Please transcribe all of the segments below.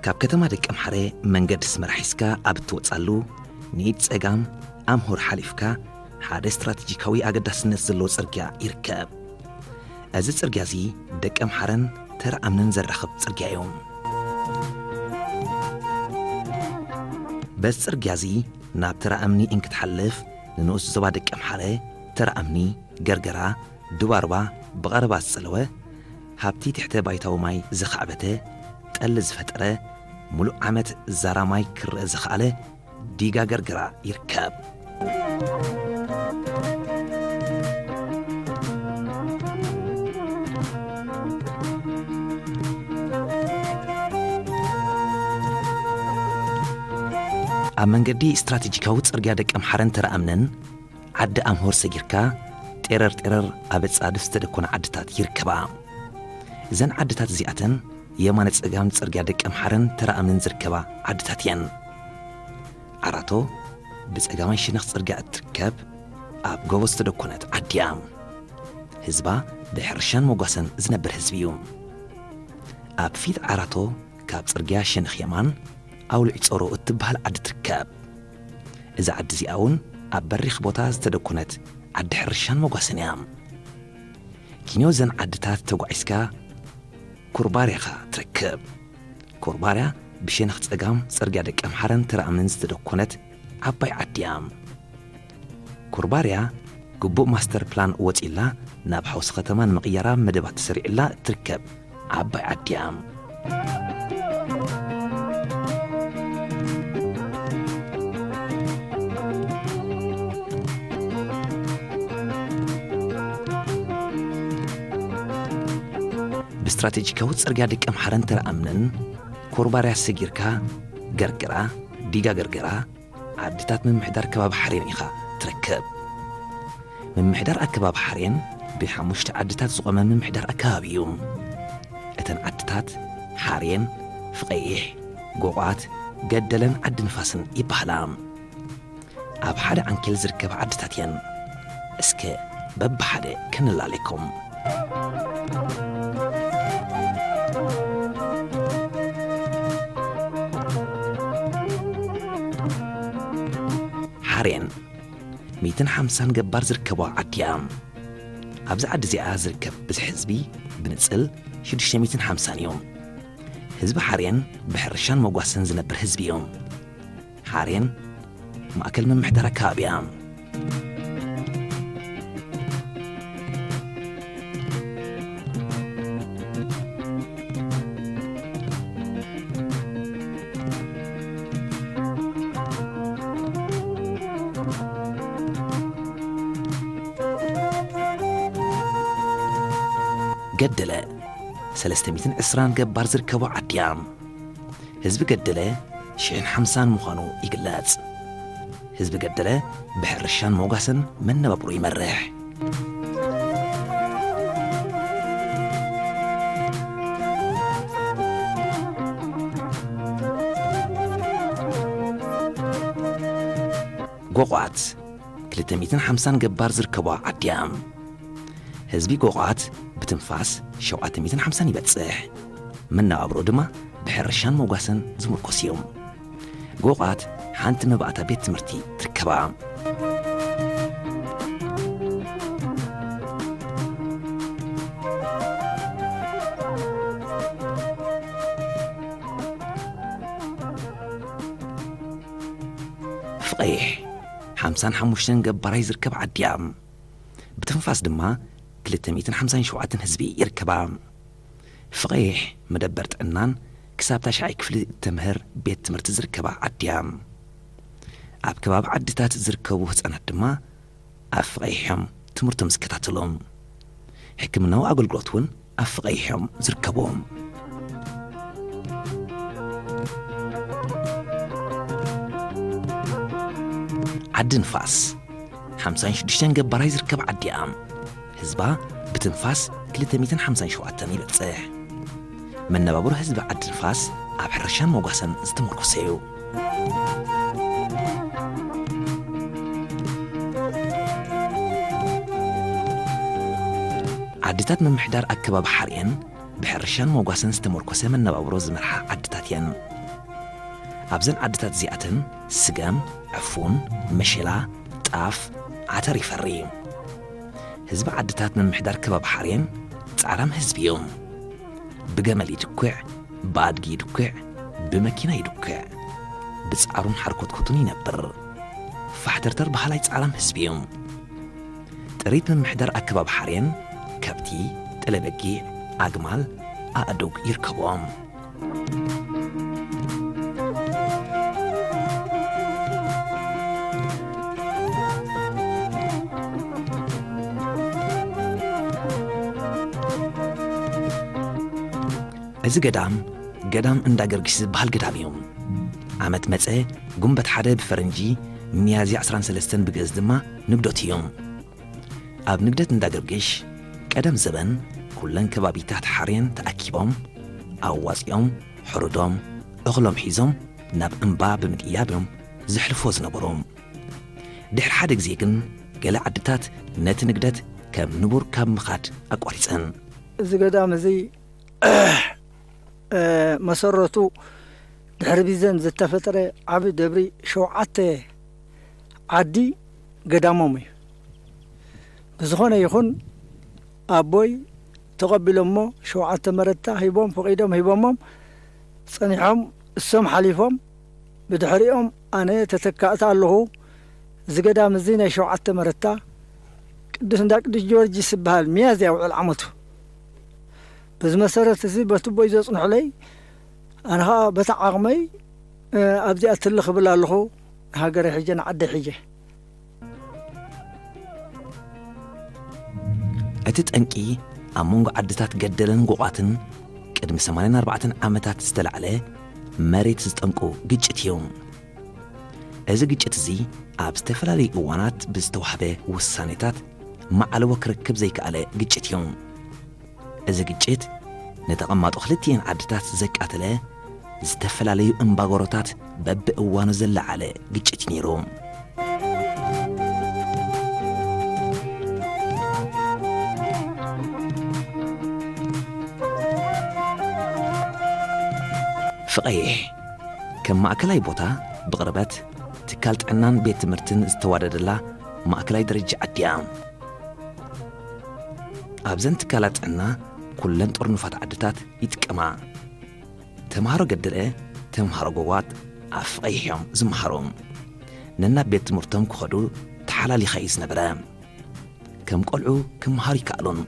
ካብ ከተማ ደቀምሓረ መንገዲ ኣስመራ ሒዝካ ኣብ እትወጻሉ ንኢድ ጸጋም ኣምሆር ሓሊፍካ ሓደ ስትራቴጂካዊ ኣገዳስነት ዘለዎ ጽርግያ ይርከብ። እዚ ጽርግያ እዚ ደቀምሓረን ተራ ኣምንን ዘራኽብ ጽርግያ እዩ። በዚ ጽርግያ እዚ ናብ ተራ ኣምኒ እንክትሓልፍ ንንኡስ ዞባ ደቀምሓረ፣ ተራ ኣምኒ፣ ገርገራ፣ ዱባርባ ብቐረባ ዝጸለወ፣ ሃብቲ ትሕተ ባይታዊ ማይ ዘኻዕበተ፣ ጠሊ ዝፈጠረ፣ ሙሉእ ዓመት ዛራ ማይ ክረአ ዝኸኣለ ዲጋ ገርገራ ይርከብ። ኣብ መንገዲ ስትራቴጂካዊ ጽርግያ ደቀምሓረን ተራ ኣምንን ዓዲ ኣምሆር ሰጊርካ ጤረር ጤረር ኣብ ኣጻድፍ ዝተደኮና ዓድታት ይርከባ። እዘን ዓድታት እዚኣተን የማነ ጸጋም ጽርግያ ደቀምሓረን ተራ ኣምንን ዝርከባ ዓድታት እየን። ዓራቶ ብጸጋማይ ሸነኽ ጽርግያ እትርከብ ኣብ ጎቦ ዝተደኮነት ዓዲ እያ። ህዝባ ብሕርሻን መጓሰን ዝነብር ህዝቢ እዩ። ኣብ ፊት ዓራቶ ካብ ጽርግያ ሸነኽ የማን ኣውሊዕ ጾሮ እትበሃል ዓዲ ትርከብ። እዛ ዓዲ እዚኣ እውን ኣብ በሪኽ ቦታ ዝተደኮነት ዓዲ ሕርሻን መጓሰን እያ። ኪንዮ እዘን ዓድታት ተጓዒዝካ ኩርባርያ ኢኻ ትረክብ። ኩርባርያ ብሸነኽ ጸጋም ጽርግያ ደቀምሓረን ተራ ኣምንን ዝተደኮነት ዓባይ ዓዲ እያ። ኩርባርያ ግቡእ ማስተር ፕላን ወጺላ ናብ ሓውሲ ከተማ ንምቕያራ መደባት ተሰሪዕላ እትርከብ ዓባይ ዓዲ እያ። ብስትራቴጂካዊ ጽርግያ ደቀምሓረን ተራ ኣምንን ኮርባርያ ሰጊርካ ገርገራ፣ ዲጋ ገርገራ፣ ዓድታት ምምሕዳር ከባቢ ሓሬን ኢኻ ትረክብ። ምምሕዳር ኣከባቢ ሓሬን ብሓሙሽተ ዓድታት ዝቖመ ምምሕዳር ኣከባቢ እዩ። እተን ዓድታት ሓሬን፣ ፍቐይሕ፣ ጎቋት፣ ገደለን ዓዲ ንፋስን ይበሃላ። ኣብ ሓደ ዓንኬል ዝርከባ ዓድታት እየን። እስከ በብሓደ ከነላልየኩም። ሓሬን ሚእትን ሓምሳን ገባር ዝርከቦ ዓዲ እያ። ኣብዚ ዓዲ እዚኣ ዝርከብ ብዝሒ ህዝቢ ብንጽል ሽዱሽተ ሚእትን ሓምሳን እዩ። ህዝቢ ሓሬን ብሕርሻን መጓሰን ዝነብር ህዝቢ እዩ። ሓሬን ማእከል ምምሕዳር ኣከባቢ እያ። ገደለ ሰለስተ ሚእትን ዕስራን ገባር ዝርከቦ ዓዲ እያ። ህዝቢ ገደለ ሽሕን ሓምሳን ምዃኑ ይግለጽ። ህዝቢ ገደለ ብሕርሻን ሞጋስን መነባብሮ ይመርሕ። ጎቋት ክልተ ሚእትን ሓምሳን ገባር ዝርከቦ ዓዲ እያ። ህዝቢ ጎቋት ብትንፋስ ሸውዓተ ሚእትን ሓምሳን ይበጽሕ። መነባብሮ ድማ ብሕርሻን ሞጋስን ዝምርኮስ እዩ። ጎቋት ሓንቲ መባእታ ቤት ትምህርቲ ትርከባ። ፍቐይሕ ሓምሳን ሓሙሽተን ገባራይ ዝርከብ ዓዲ እያ። ብትንፋስ ድማ ክልተ ሚእትን ሓምሳን ሸውዓተን ህዝቢ ይርከባ። ፍቐይሕ መደበር ጥዕናን ክሳብ ታሽዓይ ክፍሊ እተምህር ቤት ትምህርቲ ዝርከባ ዓዲ እያ። ኣብ ከባቢ ዓድታት ዝርከቡ ህጻናት ድማ ኣብ ፍቐይሕ እዮም ትምህርቶም ዝከታተሉ። ሕክምናዊ ኣገልግሎት እውን ኣብ ፍቐይሕ እዮም ዝርከቡ። ዓዲ ንፋስ ሓምሳን ሽዱሽተን ገባራይ ዝርከብ ዓዲ እያ። ህዝባ ብትንፋስ ክልተ ሚእትን ሓምሳን ሸውዓተን ይበጽሕ። መነባብሮ ህዝቢ ዓዲ ንፋስ ኣብ ሕርሻን ሞጋሰን ዝተመርኮሰ እዩ። ዓድታት ምምሕዳር ኣከባቢ ሓርየን ብሕርሻን ሞጋሰን ዝተመርኮሰ መነባብሮ ዝመርሓ ዓድታት እየን። ኣብዘን ዓድታት እዚኣተን ስገም፣ ዕፉን፣ መሸላ፣ ጣፍ፣ ዓተር ይፈሪ። ህዝቢ ዓድታት ምምሕዳር ከባቢ ሓርየን ጻዕራም ህዝቢ እዩ። ብገመል ይድኩዕ፣ ብኣድጊ ይድኩዕ፣ ብመኪና ይድኩዕ። ብጻዕሩን ሓርኮትኮቱን ይነብር። ፋሕተርተር በሃላይ ጻዕራም ህዝቢ እዩ። ጥሪት ምምሕዳር ኣከባቢ ሓርየን ከብቲ፣ ጥለበጊዕ፣ ኣግማል፣ ኣእዱግ ይርከብዎም። እዚ ገዳም፣ ገዳም እንዳ ገርጊስ ዝበሃል ገዳም እዩ። ዓመት መጸ፣ ጉንበት ሓደ ብፈረንጂ፣ ሚያዝያ ዕስራን ሰለስተን ብግእዝ ድማ ንግዶት እዩ። ኣብ ንግደት እንዳ ገርጊሽ፣ ቀደም ዘበን፣ ኩለን ከባቢታት ሓርየን ተኣኪቦም፣ ኣዋጺኦም፣ ሕሩዶም፣ እኽሎም ሒዞም፣ ናብ እምባ ብምድያብ እዮም ዘሕልፎ ዝነበሩ። ድሕሪ ሓደ ግዜ ግን፣ ገለ ዓድታት ነቲ ንግደት ከም ንቡር ካብ ምኻድ ኣቋሪጸን። እዚ ገዳም እዚ፣ እ፣ መሰረቱ ድሕሪ ቢዘን ዝተፈጥረ ዓቢ ደብሪ ሸውዓተ ዓዲ ገዳሞም እዩ። ብዝኾነ ይኹን ኣቦይ ተቐቢሎሞ ሸውዓተ መረታ ሂቦም፣ ፈቒዶም ሂቦሞም፣ ጸኒሖም፣ እሶም ሓሊፎም፣ ብድሕሪኦም ኣነ ተተካእቲ ኣለኹ። እዚ ገዳም እዚ ናይ ሸውዓተ መረታ ቅዱስ እንዳ ቅዱስ ጊዮርጊስ ይበሃል፣ ሚያዝያ ውዕል ዓመቱ። በዚ መሰረት እዚ በቲ ኣቦይ ዘጽንሑለይ፣ ኣነ ኸኣ በቲ ዓቕመይ፣ እ፣ ኣብዚኣ ትልኽ እብል ኣለኹ፣ ንሃገረይ ሒጀ፣ ንዓደይ ሒጀ። እቲ ጠንቂ ኣብ መንጎ ዓድታት ገደለን ጎቓትን ቅድሚ ሰማንያን ኣርባዕተን ዓመታት ዝተላዕለ መሬት ዝጠንቁ ግጭት እዩ። እዚ ግጭት እዚ ኣብ ዝተፈላለዩ እዋናት ብዝተዋህበ ውሳኔታት መዓልቦ ክረክብ ዘይከኣለ ግጭት እዩ። እዚ ግጭት ንተቐማጦ ክልቲኤን ዓድታት ዘቃተለ፣ ዝተፈላለዩ እምባጎሮታት በብእዋኑ ዘለዓለ ግጭት እዩ ነይሩ። ፍቐይሕ ከም ማእከላይ ቦታ ብቕርበት ትካል ጥዕናን ቤት ትምህርትን ዝተዋደደላ ማእከላይ ደረጃ ዓዲ እያ። ኣብዘን ትካላት ጥዕና ኩለን ጥርኑፋት ዓድታት ይጥቀማ። ተምሃሮ ገደለ፣ ተምሃሮ ጎጓት ኣብ ፍቐይሕ እዮም ዝመሃሩ። ነናብ ቤት ትምህርቶም ክኸዱ ተሓላሊኻ እዩ ዝነበረ። ከም ቆልዑ ክመሃሩ ይከኣሉን።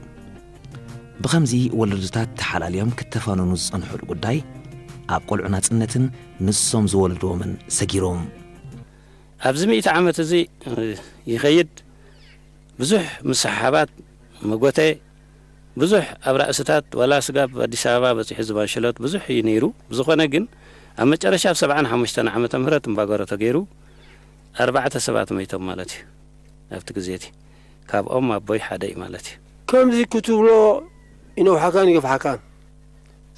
ብኸምዚ ወለዶታት ተሓላልዮም ክተፋነኑ ዝጸንሑሉ ጉዳይ፣ ኣብ ቆልዑ ናጽነትን ንሶም ዝወለድዎምን ሰጊሩ። ኣብዚ ሚእቲ ዓመት እዚ ይኸይድ ብዙሕ ምስሕሓባት መጎተ፣ ብዙሕ ኣብ ራእስታት ዋላ ስጋብ ኣዲስ ኣበባ በጺሑ ዝባንሽሎት ብዙሕ እዩ ነይሩ። ብዝኾነ ግን ኣብ መጨረሻ ኣብ ሰብዓን ሓሙሽተን ዓመተ ምህረት እምባጓሮ ተገይሩ ኣርባዕተ ሰባት መይቶም ማለት እዩ። ኣብቲ ግዜ እቲ ካብኦም ኣቦይ ሓደ እዩ ማለት እዩ። ከምዚ ክትብሎ ይነውሓካን ይገፍሓካን።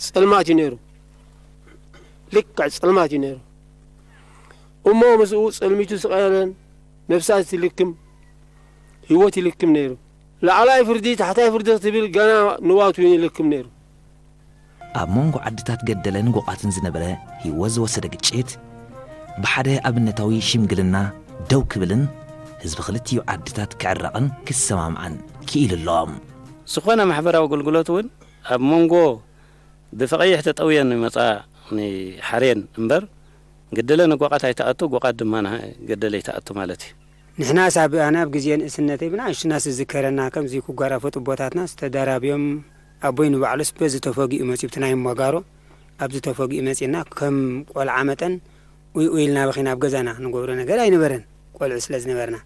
ጸልማት እዩ ነይሩ። ልክዕ ጸልማት እዩ ነይሩ። እሞ ምስኡ ጸልሚቱ ስቕ ያለን ነፍሳት ይልክም፣ ህይወት ይልክም ነይሩ። ላዕላይ ፍርዲ፣ ታሕታይ ፍርዲ ክትብል ገና ንዋት እውን ይልክም ነይሩ። ኣብ መንጎ ዓድታት ገደለን ጎቓትን ዝነበረ ህይወት ዝወሰደ ግጭት፣ ብሓደ ኣብነታዊ ሽምግልና ደው ክብልን ህዝቢ ክልቲኡ ዓድታት ክዕረቕን ክሰማምዓን ክኢሉ ኣሎ። ዝኾነ ማሕበራዊ ኣገልግሎት እውን ኣብ መንጎ ብፍቐይሕ ተጠውየን ይመጻ ንሓርየን እምበር፣ ገደለ ንጎቓት ኣይተኣቱ፣ ጎቓት ድማ ንገደለ ኣይተኣቱ ማለት እዩ። ንሕናስ ኣብ፣ ኣነ ኣብ ግዜ ንእስነተይ ብንኣሽቱናስ ዝዝከረና፣ ከምዚ ክጓራፈጡ ኣቦታትናስ ተዳራብዮም፣ ኣቦይ ንባዕሉስ በዚ ተፈጊኡ መጺኡ፣ ብቲ ናይ እምባጓሮ ኣብዚ ተፈጊኡ መጺኡና፣ ከም ቆልዓ መጠን ኡይ ኡይ ኢልና በኺና ኣብ ገዛና ንገብሮ ነገር ኣይነበረን፣ ቆልዑ ስለ ዝነበርና።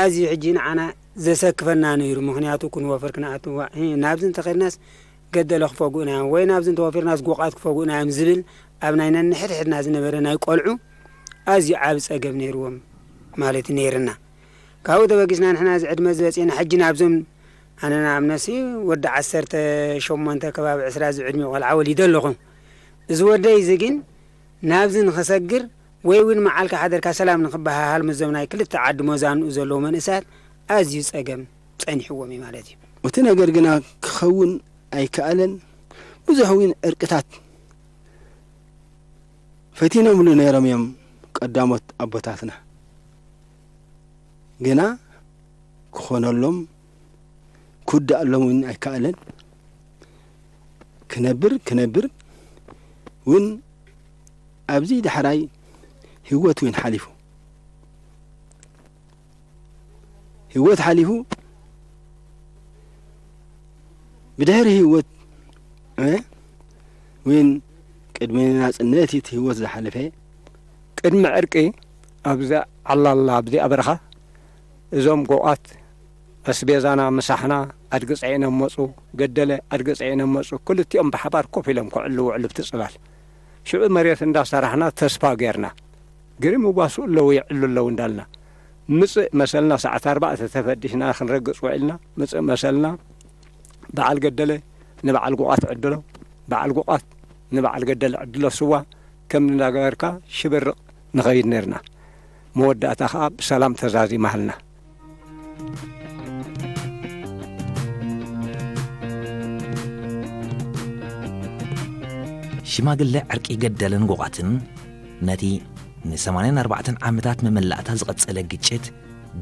ኣዝዩ ሕጂ ንዓና ዘሰክፈና ነይሩ፣ ምኽንያቱ ክንወፍር ክንኣቱ፣ ዋእ፣ ናብዚ እንተኸድናስ ገደለ ክፈግኡና እዮም፣ ወይ ናብዚ እንተወፊርናስ ጎቓት ክፈግኡና እዮም ዝብል ኣብ ናይ ነንሕድሕድና ዝነበረ ናይ ቆልዑ ኣዝዩ ዓቢ ጸገም ነይርዎም ማለት እዩ ነይርና። ካብኡ ተበጊስና ንሕና እዚ ዕድመ እዚ በጺሕና ሕጂ ናብዞም፣ ኣነ ንኣብነትሲ ወዲ ዓሰርተ ሸሞንተ ከባቢ ዕስራ ዝዕድሚኡ ቆልዓ ወሊደ ኣለኹ። እዚ ወደይ እዚ ግን ናብዚ ንኸሰግር ወይ እውን መዓልካ ሓደርካ ሰላም ንኽበሃሃል ምስዞም ናይ ክልተ ዓዲ መዛንኡ ዘለዉ መንእሰያት ኣዝዩ ጸገም ጸኒሕዎም እዩ ማለት እዩ። እቲ ነገር ግና ክኸውን ኣይከኣለን። ብዙሕ እውን ዕርቅታት ፈቲኖምሉ ነይሮም እዮም ቀዳሞት ኣቦታትና። ግና ክኾነሎም ክውዳእሎም እውን ኣይከኣለን። ክነብር ክነብር እውን ኣብዚ ዳሕራይ ህይወት እውን ሓሊፉ። ህይወት ሓሊፉ ብድሕሪ ህይወት እውን ቅድሚ ናጽነት እቲ ህይወት ዝሓለፈ። ቅድሚ ዕርቂ ኣብዚ ዓላላ ኣብዚኣ በረኻ እዞም ጎቓት ኣስቤዛና ምሳሕና ኣድጊ ጸዒኖም መጹ፣ ገደለ ኣድጊ ጸዒኖም መጹ። ክልቲኦም ብሓባር ኮፍ ኢሎም ከዕልዉ ውዕል ኣብቲ ጽላል። ሽዑ መሬት እንዳሰራሕና ተስፋ ጌርና። ግርም ይዋስኡ ኣለዉ፣ ይዕሉ ኣለዉ እንዳልና። ምጽእ መሰልና ሰዓት ኣርባዕተ ተፈዲሽና ክንረግጽ ውዒልና። ምጽእ መሰልና በዓል ገደለ ንበዓል ጉቓት ዕድሎ፣ በዓል ጉቓት ንበዓል ገደለ ዕድሎ ስዋ ከም እንዳገበርካ ሽብርቕ ንኸይድ ነርና። መወዳእታ ኸኣ ብሰላም ተዛዚማሃልና። ሽማግለ ዕርቂ ገደለን ጎቓትን ነቲ ንሰማንያን ኣርባዕተን ዓመታት መመላእታ ዝቐጸለ ግጭት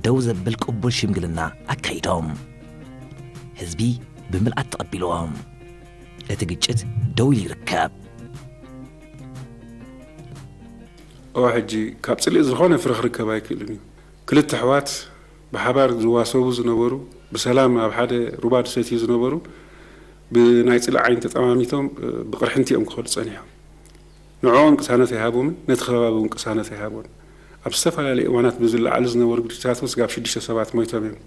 ደው ዘብል ቅቡል ሽምግልና ኣካይዶም። ህዝቢ ብምልኣት ተቐቢልዎም። እቲ ግጭት ደው ኢሉ ይርከብ። እወ፣ ሕጂ ካብ ጽልኢ ዝኾነ ፍረ ክርከብ ኣይክእልን እዩ። ክልተ ኣሕዋት ብሓባር ዝዋሰቡ ዝነበሩ፣ ብሰላም ኣብ ሓደ ሩባ ዝሰትዩ ዝነበሩ፣ ብናይ ጽልኢ ዓይኒ ተጠማሚቶም፣ እ፣ ብቕርሕንቲ እዮም ክኸዱ ጸኒሖም። ንዕኦም ቅሳነት ኣይሃቦምን፣ ነቲ ከባቢ እውን ቅሳነት ኣይሃቦን። ኣብ ዝተፈላለዩ እዋናት ብዝለዓሉ ዝነበሩ ግጭታት እውን ስጋብ ሽዱሽተ ሰባት ሞይቶም እዮም።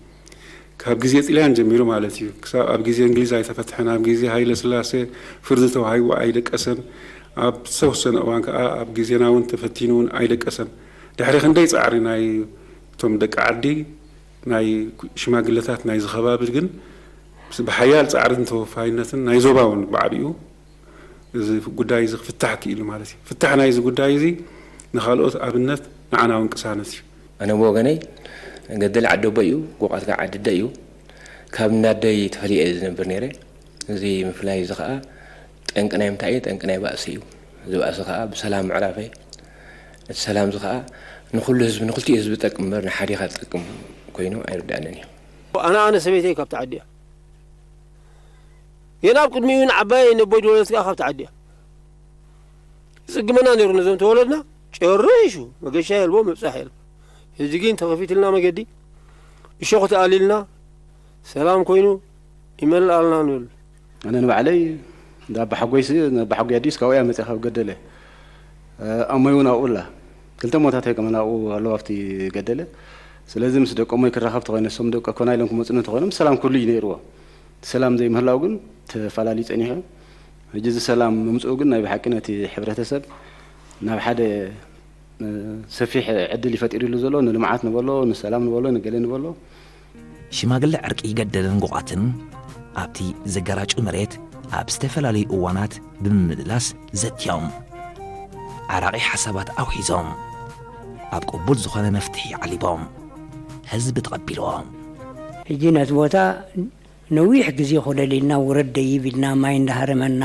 ካብ ግዜ ጥልያን ጀሚሩ ማለት እዩ። ክሳብ ኣብ ግዜ እንግሊዝ ኣይተፈትሐን፣ ኣብ ግዜ ሃይለ ስላሴ ፍርዲ ተዋሂቡ ኣይደቀሰን። ኣብ ዝተወሰነ እዋን ከዓ ኣብ ግዜና እውን ተፈቲኑ እውን ኣይደቀሰን። ድሕሪ ክንደይ ጻዕሪ ናይ እቶም ደቂ ዓዲ፣ ናይ ሽማግለታት ናይዚ ከባቢ ግን ብሓያል ጻዕርን ተወፋይነትን ናይ ዞባ እውን ብዓቢኡ እዚ ጉዳይ እዚ ክፍታሕ ክኢሉ ማለት እዩ። ፍታሕ ናይዚ ጉዳይ እዚ ንኻልኦት ኣብነት፣ ንዓና እውን ቅሳነት እዩ። ኣነ ብወገነይ ገደል ዓዲ ኣቦይ እዩ፣ ጎቓት ከዓ ዓዲ ኣደይ እዩ። ካብ እንዳ ኣደይ ተፈልየ እየ ዝነብር ነይረ። እዚ ምፍላይ እዚ ከዓ ጠንቂ ናይ ምንታይ እዩ? ጠንቂ ናይ ባእሲ እዩ። እዚ ባእሲ ከዓ ብሰላም ምዕራፈይ፣ እቲ ሰላም እዚ ከዓ ንኹሉ ህዝቢ፣ ንኽልቲኡ ህዝቢ ዝጠቅም እምበር ንሓዲኻ ዝጠቅም ኮይኑ ኣይርድኣንን እዩ። ኣነ፣ ኣነ ሰበይተይ ካብቲ ዓዲ እያ። የን ኣብ ቅድሚኡ ንዓባየይ ነቦይ ዝወለደት ከኣ ካብቲ ዓዲ እያ። ይጽግመና ነይሩ ነዞም ተወለድና፣ ጨሪሹ መገሻ የልቦ ምብጻሕ የልቦ። ሕጂ ግን ተኸፊትልና መገዲ፣ እሾኽ ተኣሊልና፣ ሰላም ኮይኑ ይመልኣልና ንብል። ኣነ ንባዕለይ እንዳ ኣባሓጎይሲ፣ ንኣባሓጎይ ኣዲስ ካብኡ እያ መጺኣ ካብ ገደለ። ኣሞይ እውን ኣብኡ ኣላ። ክልተ እሞታተይ ከማን ኣብኡ ኣለዋ ኣብቲ ገደለ። ስለዚ ምስ ደቀሞይ ክራኸብ ተኾይነ፣ እሶም ደቀ ኮና ኢሎም ክመጹኒ እንተኾይኖም ሰላም ኩሉ እዩ ነይርዎ። ሰላም ዘይምህላው ግን ተፈላልዩ ጸኒሑ። ሕጂ እዚ ሰላም ምምጽኡ ግን ናይ ብሓቂ ነቲ ሕብረተሰብ ናብ ሓደ፣ እ፣ ሰፊሕ ዕድል እዩ ፈጢሩሉ ዘሎ። ንልምዓት ንበሎ፣ ንሰላም ንበሎ፣ ንገለ ንበሎ። ሽማግለ ዕርቂ ገደልን ጎቓትን ኣብቲ ዘጋራጩ መሬት ኣብ ዝተፈላለዩ እዋናት ብምምልላስ ዘትዮም ዓራቒ ሓሳባት ኣውሒዞም ኣብ ቅቡል ዝኾነ መፍትሒ ዓሊቦም ህዝቢ ተቐቢልዎም። ሕጂ ነቲ ቦታ ነዊሕ ግዜ ኮለል ኢልና ውረድ ደይብ ኢልና ማይ እንዳሃረመና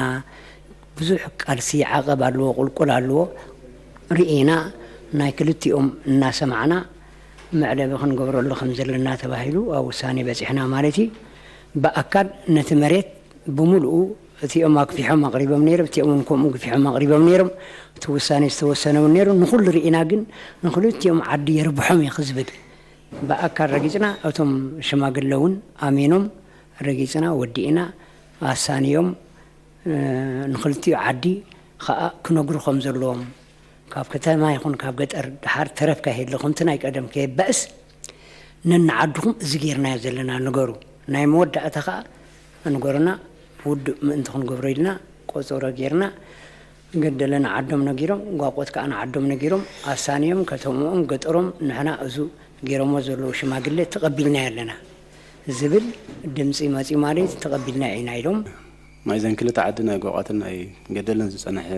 ብዙሕ ቃልሲ ዓቐብ ኣለዎ፣ ቁልቁል ኣለዎ። ርኢና ናይ ክልቲኦም እናሰማዕና መዕለቢ ክንገብረሉ ከም ዘለና ተባሂሉ ኣብ ውሳኔ በጺሕና ማለት እዩ። ብኣካል ነቲ መሬት ብምሉኡ እቲኦም ኣግፊሖም ኣቕሪቦም ነይሮም፣ እቲኦም እውን ከምኡ ግፊሖም ኣቕሪቦም ነይሮም። እቲ ውሳኔ ዝተወሰነ እውን ነይሩ። ንኹሉ ርኢና ግን ንኽልቲኦም ዓዲ የርብሖም እዩ ክዝብል ብኣካል ረጊጽና። እቶም ሽማግለ እውን ኣሚኖም ረጊጽና፣ ወዲእና፣ ኣሳንዮም፣ እ፣ ንኽልቲኡ ዓዲ ኸኣ ክነግሩ ከም ዘለዎም፣ ካብ ከተማ ይኹን ካብ ገጠር ደሓር ተረፍ ከይህሉ፣ ከምቲ ናይ ቀደም ከየባእስ ነንዓድኹም እዚ ጌርናዮ ዘለና ንገሩ። ናይ መወዳእታ ኸኣ ንገሩና፣ ውዱእ ምእንቲ ክንገብሮ ኢልና ቆጸሮ ጌርና፣ ገደለ ንዓዶም ነጊሮም፣ ጓቆት ከኣ ንዓዶም ነጊሮም፣ ኣሳንዮም ከተምኦም፣ ገጠሮም፣ ንሕና እዙ ጌሮሞ ዘለዉ ሽማግለ ተቐቢልናዮ ኣለና ዝብል ድምጺ መጺኡ ማለት ተቐቢልና ኢና ኢሎም። ናይዘን ክልተ ዓዲ ናይ ጓቋትን ናይ ገደልን ዝጸንሐ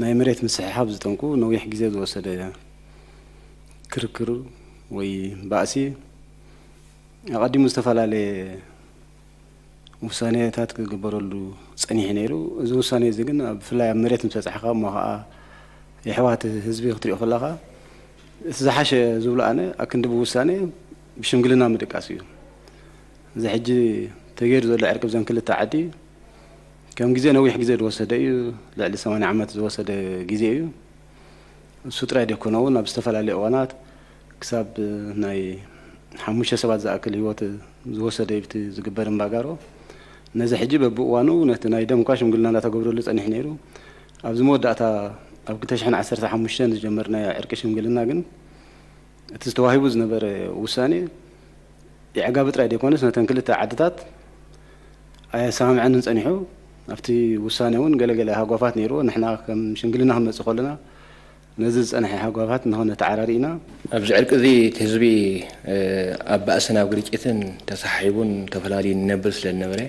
ናይ መሬት ምስሕሓብ ዝጠንቁ ነዊሕ ግዜ ዝወሰደ ክርክር ወይ ባእሲ ኣቐዲሙ ዝተፈላለየ ውሳኔታት ክግበረሉ ጸኒሑ ነይሩ። እዚ ውሳኔ እዚ ግን ኣብ፣ ብፍላይ ኣብ መሬት ምስ በጻሕካ እሞ ኸኣ የሕዋት ህዝቢ ክትሪኦ ከለኻ እቲ ዝሓሸ ዝብሎ ኣነ ኣክንዲ ብውሳኔ ብሽምግልና ምድቃስ እዩ። እዚ ሕጂ ተገይሩ ዘሎ ዕርቂ ብዘን ክልተ ዓዲ ከም ግዜ ነዊሕ ግዜ ዝወሰደ እዩ። ልዕሊ ሰማንያ ዓመት ዝወሰደ ግዜ እዩ። እሱ ጥራይ ደይኮነ እውን ኣብ ዝተፈላለዩ እዋናት ክሳብ ናይ ሓሙሽተ ሰባት ዝኣክል ህይወት ዝወሰደ እዩ እቲ ዝግበር እምባጋሮ። ነዚ ሕጂ በብእዋኑ ነቲ ናይ ደም እኳ ሽምግልና እንዳተገብረሉ ጸኒሑ ነይሩ። ኣብዚ መወዳእታ ኣብ ክልተ ሽሕን ዓሰርተ ሓሙሽተን ዝጀመርናዮ ዕርቂ ሽምግልና ግን እቲ ዝተዋሂቡ ዝነበረ ውሳኔ የዕጋቢ ጥራይ ደይኮነስ ነተን ክልተ ዓድታት ኣየሰማምዐንን ጸኒሑ። ኣብቲ ውሳኔ እውን ገለገለ ሃጓፋት ነይርዎ። ንሕና ከም ሽምግልና ክንመጽእ ከለና ነዚ ዝጸንሐ ሃጓፋት ንኾነ ተዓራሪእና። ኣብዚ ዕርቂ እዚ እቲ ህዝቢ ኣብ ባእስን ኣብ ግርጭትን ተሰሓሒቡን ተፈላልዩ ንነብር ስለ ዝነበረ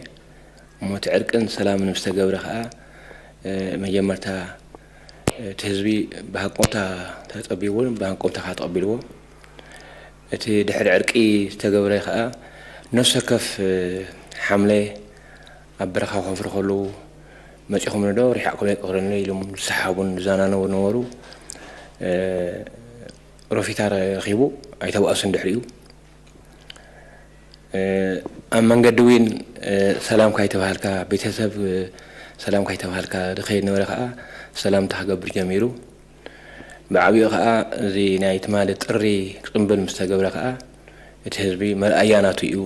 እሞ እቲ ዕርቅን ሰላምን ምስ ተገብረ ከኣ መጀመርታ እቲ ህዝቢ ብሃንቀውታ ተጸቢብዎን ብሃንቀውታ ከኣ ተቐቢልዎ። እቲ ድሕሪ ዕርቂ ዝተገብረ ከኣ ነፍሲ ወከፍ ሓምለ ኣብ በረኻ ክወፍሩ ከለዉ መጺኹምኒ ዶ ሪሓቕኩም ኣይቅረኒ ኢሎም ዝሰሓቡን ዝዘናነቡ ነበሩ። ሮፊታ ረኺቡ ኣይተባእሱን ድሕሪኡ። ኣብ መንገዲ እውን ሰላም ካይተባሃልካ ቤተሰብ ሰላም ካይተባሃልካ ዝኸይድ ነበረ ከኣ ሰላምታ ክገብር ጀሚሩ። ብዓቢኡ ከኣ እዚ ናይ ትማሊ ጥሪ ጽምብል ምስ ተገብረ ከኣ እቲ ህዝቢ መርኣያ ናቱ እዩ።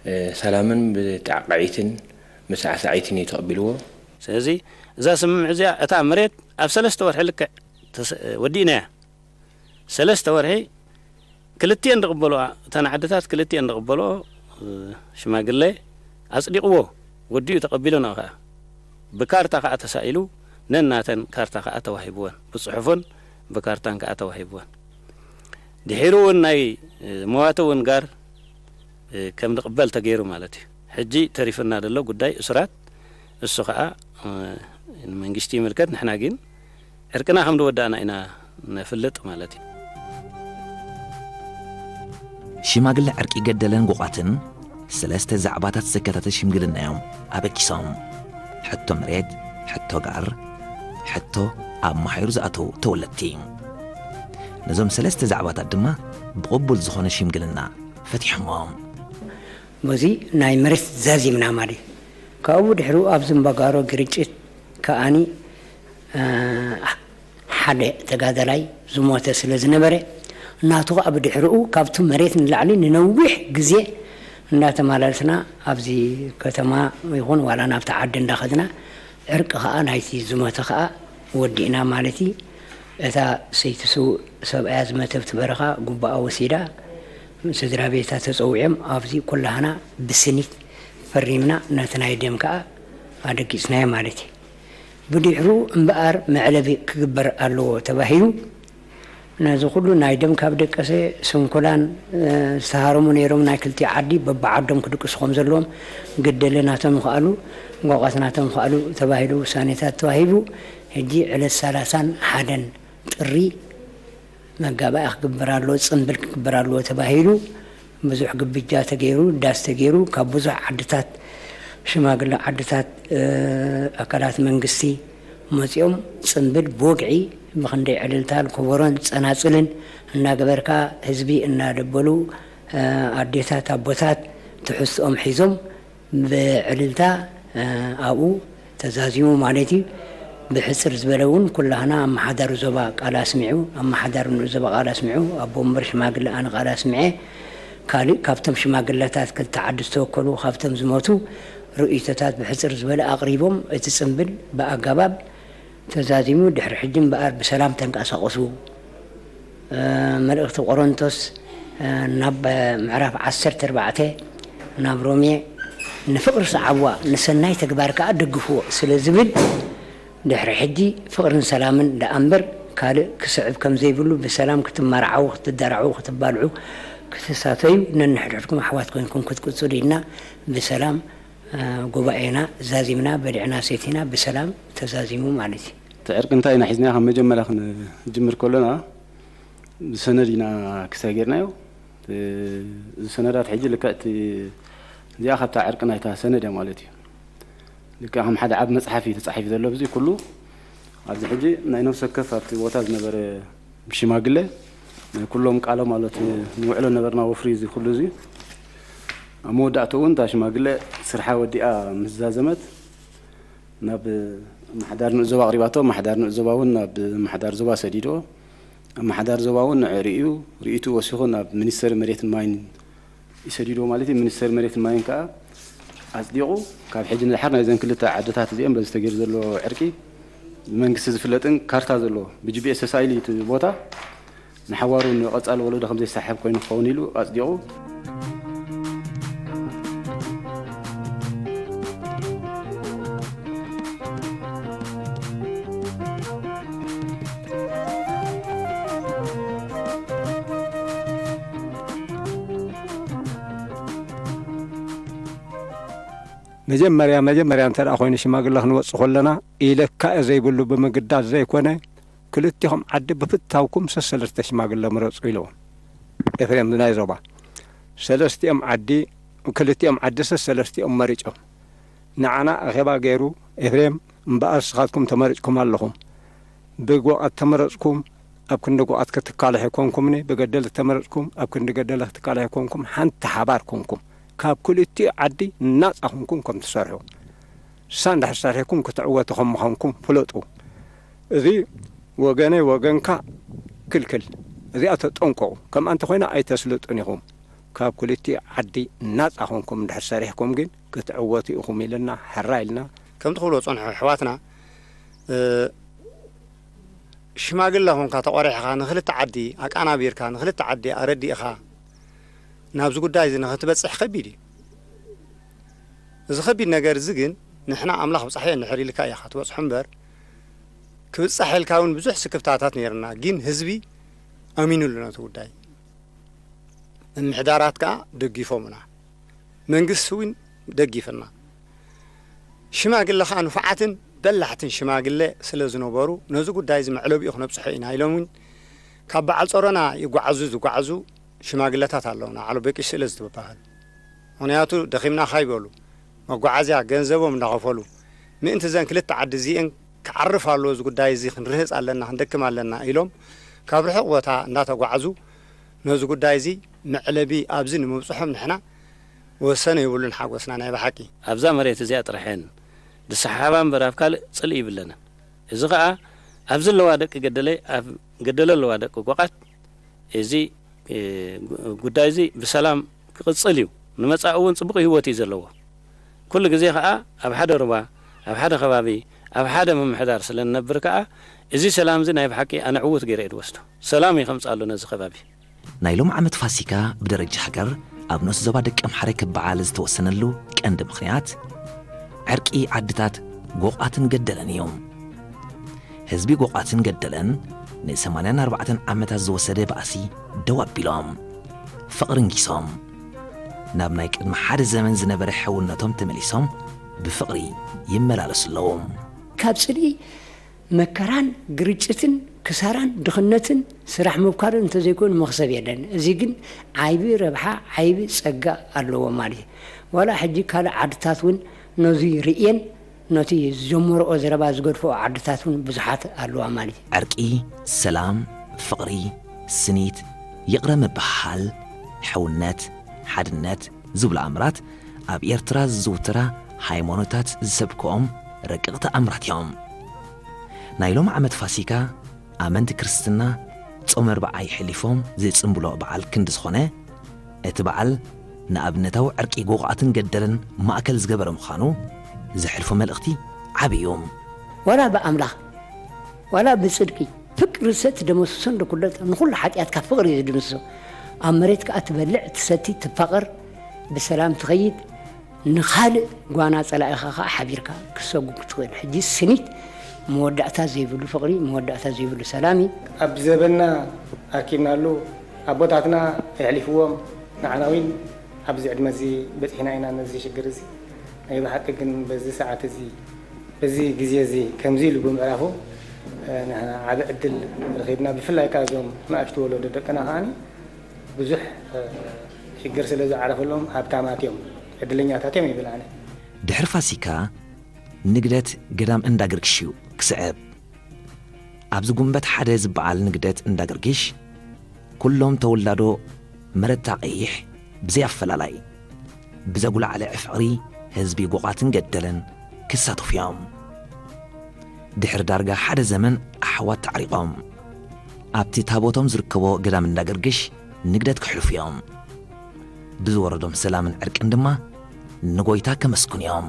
ብሰላምን ብጣቕዒትን ብሳዕሳዒትን እዩ ተቐቢልዎ። ስለዚ እዛ ስምምዕ እዚኣ እታ መሬት ኣብ ሰለስተ ወርሒ ልክዕ ተስ- ወዲእናያ። ሰለስተ ወርሒ ክልቲኤን ዝቕበልኦ፣ እተን ዓድታት ክልቲኤን ዝቕበልኦ ሽማግለ ኣጽዲቕዎ፣ ወዲኡ ተቐቢሉና ከኣ ብካርታ ከኣ ተሳኢሉ ነናተን ካርታ ከኣ ተዋሂብወን፣ ብጽሑፍን ብካርታን ከኣ ተዋሂብወን። ድሒሩ እውን ናይ መዋቲ እውን ጋር ከም ዝቕበል ተገይሩ ማለት እዩ። ሕጂ ተሪፍና ዘሎ ጉዳይ እሱራት እሱ ከኣ ንመንግስቲ ይምልከት። ንሕና ግን ዕርቅና ከም ዝወዳእና ኢና ነፍልጥ ማለት እዩ። ሽማግለ ዕርቂ ገደለን ጎቓትን ሰለስተ ዛዕባታት ዘካተተ ሽምግልና እዮም ኣበጊሶም። ሕቶ መሬት፣ ሕቶ ጋር፣ ሕቶ ኣብ ማሕዩር ዝኣተዉ ተወለድቲ። ነዞም ሰለስተ ዛዕባታት ድማ ብቕቡል ዝኾነ ሽምግልና ፈቲሖምዎም። በዚ ናይ መሬት ዛዚምና ማለት እዩ። ካብኡ ድሕሩ ኣብ ዝምባጋሮ ግርጭት ከኣኒ ሓደ ተጋዳላይ ዝሞተ ስለ ዝነበረ ናቱ ከኣ ብድሕርኡ ካብቲ መሬት ንላዕሊ ንነዊሕ ግዜ እንዳተመላለስና ኣብዚ ከተማ ይኹን ዋላ ናብቲ ዓዲ እንዳኸድና ዕርቂ ከኣ ናይቲ ዝሞተ ከኣ ወዲእና ማለት እዩ። እታ ሰይቲ ስውእ ሰብኣያ ዝመተብቲ በረኻ ጉባኣ ወሲዳ ስድራ ቤታ ተጸዊዖም ኣብዚ ኩላህና ብስኒት ፈሪምና ነቲ ናይ ደም ከኣ ኣደጊጽናዮ ማለት እዩ። ብድሕሩ እምበኣር መዕለቢ ክግበር ኣለዎ ተባሂሉ ነዚ ኩሉ ናይ ደም ካብ ደቀሰ ስንኩላን ዝተሃረሙ ነይሮም ናይ ክልቲኡ ዓዲ በብዓዶም ክድቅሱ ከም ዘለዎም ግደለ ናቶም ይኽኣሉ ጓቋት ናቶም ይኽኣሉ ተባሂሉ ውሳኔታት ተዋሂቡ ሕጂ ዕለት ሰላሳን ሓደን ጥሪ መጋባእያ ክግበር ኣለዎ፣ ጽምብል ክግበር ኣለዎ ተባሂሉ ብዙሕ ግብጃ ተገይሩ፣ ዳስ ተገይሩ፣ ካብ ብዙሕ ዓድታት ሽማግለ ዓድታት ኣካላት መንግስቲ መጺኦም ጽምብል ብወግዒ ብኽንደይ ዕልልታን ኮቦሮን ጸናጽልን እናገበርካ ህዝቢ እናደበሉ ኣዴታት ኣቦታት ትሕዝትኦም ሒዞም ብዕልልታ ኣብኡ ተዛዚሙ ማለት እዩ። ብሕፅር ዝበለ እውን ኩላህና ኣመሓዳሪ ዞባ ቃል ኣስሚዑ፣ ኣመሓዳሪ ንኡስ ዞባ ቃል ኣስሚዑ፣ ኣቦ ወንበር ሽማግለ ኣነ ቃል ኣስሚዐ፣ ካልእ ካብቶም ሽማግለታት ክልተ ዓዲ ዝተወከሉ ካብቶም ዝሞቱ ርእይቶታት ብሕፅር ዝበለ ኣቕሪቦም እቲ ፅምብል ብኣገባብ ተዛዚሙ ድሕሪ ሕጂ እምበኣር ብሰላም ተንቀሳቐሱ። መልእኽቲ ቆሮንቶስ ናብ ምዕራፍ ዓሰርተ ኣርባዕተ ናብ ሮሜ ንፍቕሪ ሰዓብዋ ንሰናይ ተግባር ከኣ ደግፍዎ ስለ ዝብል ድሕሪ ሕጂ ፍቕርን ሰላምን ደኣ እምበር ካልእ ክስዕብ ከም ዘይብሉ ብሰላም ክትመርዓዉ ክትደራዑ ክትባልዑ ክትሳተዩ ነንሕድሕድኩም ኣሕዋት ኮይንኩም ክትቅጽሉ ኢልና ብሰላም ጉባኤና ዛዚምና በሊዕና ሰቲና ብሰላም ተዛዚሙ ማለት እዩ። እቲ ዕርቂ እንታይ ኢና ሒዝና ካብ መጀመርያ ክንጅምር ከሎና ብሰነድ ኢና ክሳይ ጌርናዮ። እዚ ሰነዳት ሕጂ ልክዕ እቲ እዚኣ ካብታ ዕርቂ ናይታ ሰነድ እያ ማለት እዩ። ልክዕ ከም ሓደ ዓብ መፅሓፍ እዩ ተፃሒፉ ዘሎ ብዚ ኩሉ ኣብዚ ሕጂ ናይ ነፍሲ ወከፍ ኣብቲ ቦታ ዝነበረ ሽማግለ ናይ ኩሎም ቃሎም ማለት ንውዕሎ ነበርና ወፍሪ እዚ ኩሉ እዚ ኣብ መወዳእትኡ እውን እታ ሽማግለ ስርሓ ወዲኣ ምስ ዛዘመት ናብ ኣመሓዳሪ ንዑ ዞባ ኣቕሪባቶ። ኣመሓዳሪ ንዑ ዞባ እውን ናብ ኣመሓዳሪ ዞባ ሰዲድዎ። ኣመሓዳሪ ዞባ እውን ንዑ ርእዩ፣ ርእይቱ ወሲኹ ናብ ሚኒስተር መሬትን ማይን ይሰዲድዎ ማለት እዩ። ሚኒስተር መሬትን ማይን ከዓ ኣጽዲቑ። ካብ ሕጂ ንድሓር ናይዘን ክልተ ዓድታት እዚአን በዚ ተገይሩ ዘሎ ዕርቂ ብመንግስቲ ዝፍለጥን ካርታ ዘለዎ ብጂፒኤስ ተሳኢሉ እዩ እቲ ቦታ ንሓዋሩ ንቐጻሊ ወለዶ ከም ዘይሰሓብ ኮይኑ ክኸውን ኢሉ ኣጽዲቑ። መጀመርያ መጀመርያ እንተ ደኣ ኮይኑ ሽማግለ ክንወጽእ ከለና ኢለካ እየ ዘይብሉ ብምግዳድ ዘይኮነ፣ ክልቲኹም ዓዲ ብፍታውኩም ሰሰለስተ ሽማግለ ምረጹ ኢልዎም። ኤፍሬም ናይ ዞባ ሰለስቲኦም ዓዲ፣ ክልቲኦም ዓዲ ሰሰለስቲኦም መሪጾም። ንዓና ኣኼባ ገይሩ፣ ኤፍሬም እምበኣር ንስኻትኩም ተመሪጽኩም ኣለኹም። ብጎቓት ተመረጽኩም፣ ኣብ ክንዲ ጎቓት ክትካለሑ ኣይኮንኩምኒ፣ ብገደል ተመረጽኩም፣ ኣብ ክንዲ ገደል ክትካለሑ ኣይኮንኩም፣ ሓንቲ ሓባር ኮንኩም፣ ካብ ክልቲኡ ዓዲ ናጻ ኮንኩም ከም ትሰርሑ። እሳ እንድሕር ሰሪሕኩም ክትዕወቱ ከም ምዃንኩም ፍለጡ። እዚ ወገነይ ወገንካ ክልክል። እዚኣ ተጠንቀቑ። ከምኣ እንተኾይና ኣይተስልጡን ኢኹም። ካብ ክልቲኡ ዓዲ ናጻ ኮንኩም እንድሕር ሰሪሕኩም ግን ክትዕወቱ ኢኹም ኢልና ሕራ ኢልና። ከምቲ ክብልዎ ዝጸንሑ ኣሕዋትና፣ ሽማግለ ኾንካ ተቖሪሕኻ ንኽልተ ዓዲ ኣቃናቢርካ ንኽልተ ዓዲ ኣረዲእኻ ናብዚ ጉዳይ እዚ ንኽትበጽሕ ከቢድ እዩ። እዚ ከቢድ ነገር እዚ ግን ንሕና ኣምላኽ ብጻሕዮ እንድሕር ኢልካ ኢኻ ትበጽሖ እምበር ክብጻሕ ኢልካ እውን ብዙሕ ስክፍታታት ነይርና፣ ግን ህዝቢ ኣሚኑሉ ነቲ ጉዳይ። ምምሕዳራት ከኣ ደጊፎምና፣ መንግስቲ እውን ደጊፍና። ሽማግለ ከኣ ንፉዓትን በላሕትን ሽማግለ ስለ ዝነበሩ ነዚ ጉዳይ እዚ መዕለቢኡ ክነብጽሖ ኢና ኢሎም እውን ካብ በዓል ጾሮና ይጓዓዙ ዝጓዓዙ ሽማግለታት ኣለውና። ዓሎ በቂሽ ስእለ ዝትበሃል ምኽንያቱ ደኺምናኻ ይበሉ መጓዓዝያ ገንዘቦም እንዳኸፈሉ ምእንቲ ዘን ክልተ ዓዲ እዚኤን ክዓርፍ ኣለዎ እዚ ጉዳይ እዚ ክንርህጽ ኣለና ክንደክም ኣለና ኢሎም ካብ ርሑቕ ቦታ እንዳተጓዓዙ ነዚ ጉዳይ እዚ መዕለቢ ኣብዚ ንምብጽሖም ንሕና ወሰን የብሉን ሓጎስና ናይ ብሓቂ። ኣብዛ መሬት እዚኣ ጥራሕ እየን ዝሰሓሓባ እምበር ኣብ ካልእ ጽልኢ ይብለንን። እዚ ኸኣ ኣብዚ ኣለዋ ደቂ ገደለ ኣብ ገደለ ኣለዋ ደቂ ቆቓት እዚ ጉዳይ እዚ ብሰላም ክቕጽል እዩ። ንመጻኢ እውን ጽቡቕ ህይወት እዩ ዘለዎ። ኩሉ ግዜ ኸኣ ኣብ ሓደ ሩባ፣ ኣብ ሓደ ከባቢ፣ ኣብ ሓደ ምምሕዳር ስለ ንነብር ከኣ እዚ ሰላም እዚ ናይ ብሓቂ ኣነ ዕዉት ገይረ እየ ዝወስዶ። ሰላም እዩ ከምጽእ ኣሎ ነዚ ከባቢ። ናይ ሎም ዓመት ፋሲካ ብደረጃ ሃገር ኣብ ንኡስ ዞባ ደቀምሓረ ክበዓል ዝተወሰነሉ ቀንዲ ምኽንያት፣ ዕርቂ ዓድታት ጎቓትን ገደለን እዩ። ህዝቢ ጎቓትን ገደለን ንሰማንያን ኣርባዕተን ዓመታት ዝወሰደ ባእሲ ደው ኣቢሎም፣ ፍቕሪ እንጊሶም፣ ናብ ናይ ቅድሚ ሓደ ዘመን ዝነበረ ሕውነቶም ተመሊሶም ብፍቕሪ ይመላለሱ ኣለዉ። ካብ ጽልኢ መከራን ግርጭትን ክሳራን ድኽነትን ስራሕ ምብካርን እንተዘይኮይኑ መኽሰብ የለን። እዚ ግን ዓይቢ ረብሓ ዓይቢ ጸጋ ኣለዎ ማለት እዩ። ዋላ ሕጂ ካልእ ዓድታት እውን ነዙይ ርእየን ነቲ ዝጀመርኦ ዘረባ ዝገድፍኦ ዓድታት እውን ብዙሓት ኣለዋ ማለት እዩ። ዕርቂ፣ ሰላም፣ ፍቕሪ፣ ስኒት፣ ይቕረ ምብህሃል፣ ሕውነት፣ ሓድነት ዝብሉ ኣምራት ኣብ ኤርትራ ዝዝውተራ ሃይማኖታት ዝሰብክኦም ረቀቕቲ ኣምራት እዮም። ናይ ሎም ዓመት ፋሲካ ኣመንቲ ክርስትና ጾም ኣርብዓ የሕሊፎም ዝጽንብሎ በዓል ክንዲ ዝኾነ፣ እቲ በዓል ንኣብነታዊ ዕርቂ ጎቓትን ገደልን ማእከል ዝገበረ ምዃኑ ዘሕልፎ መልእኽቲ ዓቢ እዩ። ዋላ ብኣምላኽ ዋላ ብጽድቂ ፍቅሪ ሰቲ ደመስሶ እንዶ ኩለት ንኹሉ ሓጢኣትካ ፍቅሪ እዩ ዝድምስሶ። ኣብ መሬት ከኣ ትበልዕ ትሰቲ ትፋቐር ብሰላም ትኸይድ ንኻልእ ጓና ጸላኢኻ ከኣ ሓቢርካ ክትሰጉም ክትኽእል። ሕጂ ስኒት መወዳእታ ዘይብሉ ፍቕሪ መወዳእታ ዘይብሉ ሰላም እዩ። ኣብ ዘበንና ኣርኪብናሉ ኣቦታትና የሕሊፍዎም ንዓና ውን ኣብዚ ዕድመ እዚ በጺሕና ኢና ነዚ ሽግር እዚ። ናይ ብሓቂ ግን በዚ ሰዓት እዚ በዚ ግዜ እዚ ከምዚ ኢሉ ብምዕራፉ ንሕና ዓቢ ዕድል ረኺብና። ብፍላይ ከኣ እዞም ንኣሽቱ ወለዶ ደቅና ከኣ ብዙሕ ሽግር ስለ ዝዓረፈሎም ሃብታማት እዮም፣ ዕድለኛታት እዮም ይብል ኣነ። ድሕሪ ፋሲካ ንግደት ገዳም እንዳ ገርግሽ እዩ ክስዕብ። ኣብዚ ጉንበት ሓደ ዝበዓል ንግደት እንዳገርግሽ ኩሎም ተወላዶ መረታ ቀይሕ ብዘይ ኣፈላላይ ብዘጉላዕልዕ ፍቕሪ ህዝቢ ጎቓትን ገደለን ክሳተፉ እዮም። ድሕሪ ዳርጋ ሓደ ዘመን ኣሕዋት ተዓሪቖም ኣብቲ ታቦቶም ዝርከቦ ገዳም እንዳገርግሽ ንግደት ክሕልፉ እዮም። ብዝወረዶም ሰላምን ዕርቅን ድማ ንጎይታ ከመስግኑ እዮም።